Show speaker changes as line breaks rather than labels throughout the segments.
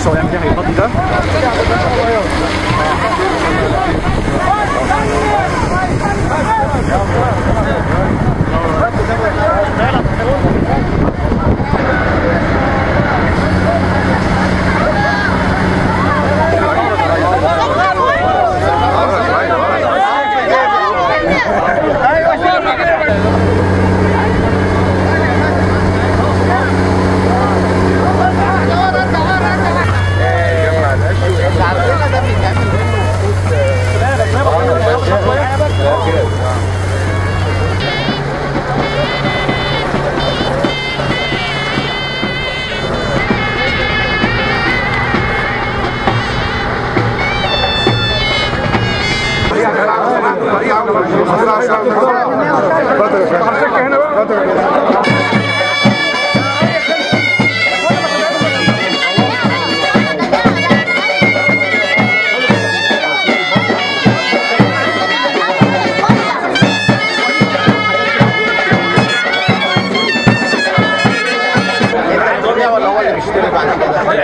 بص هو يعمل ايه، هيفضي ده.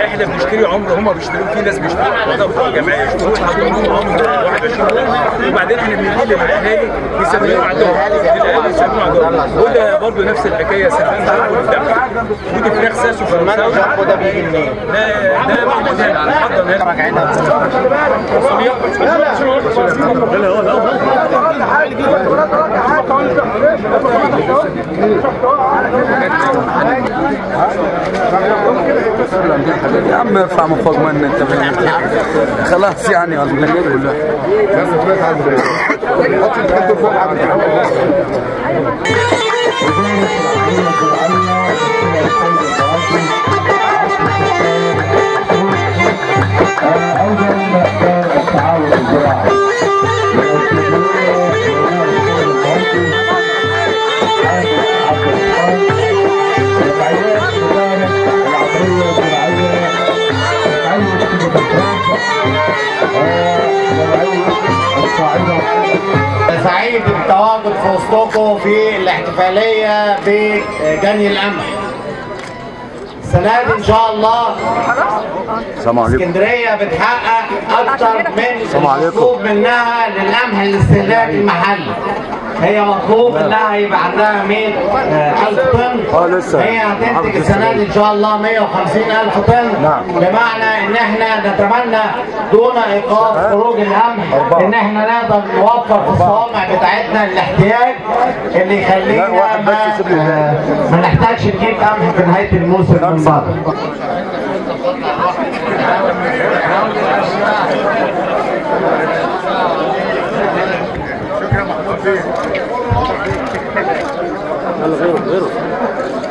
احنا بنشتري عمر، هما بيشتروا، في ناس بيشتروا ده بتوع الجمعية يشتروا عندهم عمر 21، وبعدين احنا بندي للاهالي يسميوه عندهم، للاهالي يسموه عندهم، وده برضه نفس الحكاية. سلمان جامبو ده ودي فراخ ساسو فرنساوي.
جامبو ده بيجي منين؟
ده موجود هنا على الحضن هنا.
يا عم ارفع من فوق مني انت خلاص يعني والله.
سعيد بالتواجد في وسطكم في الاحتفالية بجني القمح. السنة دي إن شاء الله اسكندرية بتحقق أكتر من المطلوب منها للقمح الاستهلاك المحلي. هي مطلوب انها يبقى عندها 100,000 طن، هي هتنتج السنة دي ان شاء الله 150,000 طن. بمعنى ان احنا نتمنى دون ايقاف خروج القمح ان احنا نقدر نوفر في الصوامع بتاعتنا الاحتياج اللي يخلينا ما نحتاجش نجيب قمح في نهاية الموسم من بره.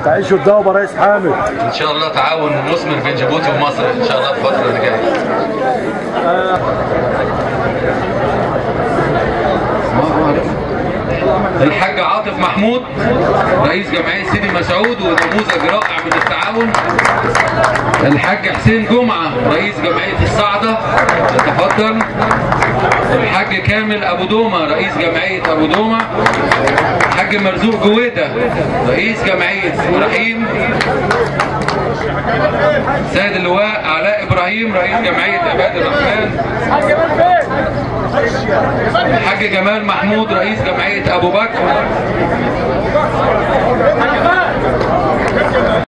تعيشوا الدوبة رئيس حامد.
ان شاء الله تعاون مثمر بين جيبوتي ومصر ان شاء الله في الفترة اللي جاية. الحاج عاطف محمود رئيس جمعية سيدي مسعود ونموذج رائع من التعاون. الحاج حسين جمعه رئيس جمعية الصعده يتفضل. الحاج كامل ابو دومه رئيس جمعية ابو دومه. الحاج مرزوق جويده رئيس جمعية رحيم. سيد اللواء علاء ابراهيم رئيس جمعية عباد الرحمن. الحاج جمال محمود رئيس جمعية ابو بكر.